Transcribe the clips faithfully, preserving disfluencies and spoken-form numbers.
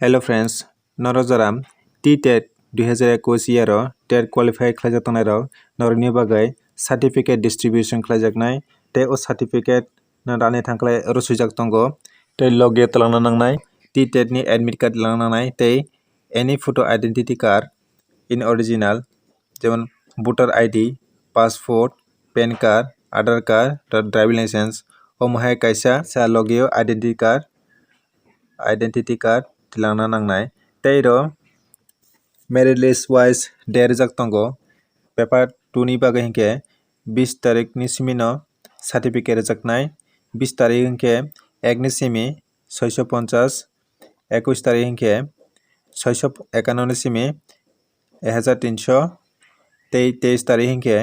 Hello friends, norok jora T tet dui hazar ekush year o tet qualify khlaijak tongnai rok norokni bagwi certificate distribution khlaijaknai tei o certificate no rani thangkhlai oro swijak tongo tei logi o twlangna nangnai T tet ni admit card twlangna nangnai tei any photo identity card in original jemon voter I D, passport, pan card, Aadhaar card, driving license, omo hai kaisa sa logi o identity card identity card twlangna nangnai. Tei ro merit list wise date rijak tongo. Paper two ni bagwi hinkhe bis tarik ni simi no certificate rijaknai. Bis tarik hinkhe ek ni simi soiso ponchas, ekush tarik hinkhe soiso ekano ni simi ek hajar tinso, tei teis tarik hinkhe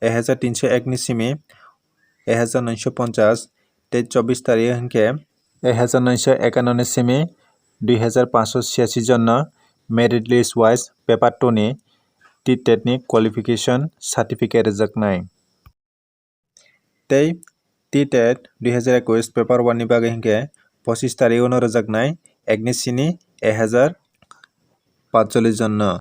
ek hajar tinso ek ni simi ek hajar noiso ponchas, tei chobbish tarik hinkhe ek hajar noiso ekano ni simi dui hajar panchso chhiyasi jon no merit list wise paper two ni T tet ni qualification certificate rijaknai. Tei T tet dui hajar ekush paper one ni bagwi hinkhe pochis tarik o no rijaknai ek ni sini ek hajar patchollish jon no.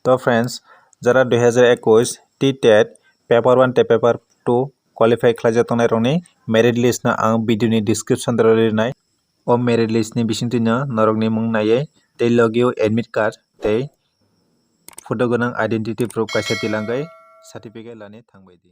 To friends, jara dui hajar ekush T tet paper one tei paper two qualify khlaijak tongnai rokni merit list no ang video ni description o rinai. O merit list ni bisingtwi no norokni mung naiwi tei logi o admit card tei photo gwnang identity proof kaisa tilangwi certificate lani thangbai di.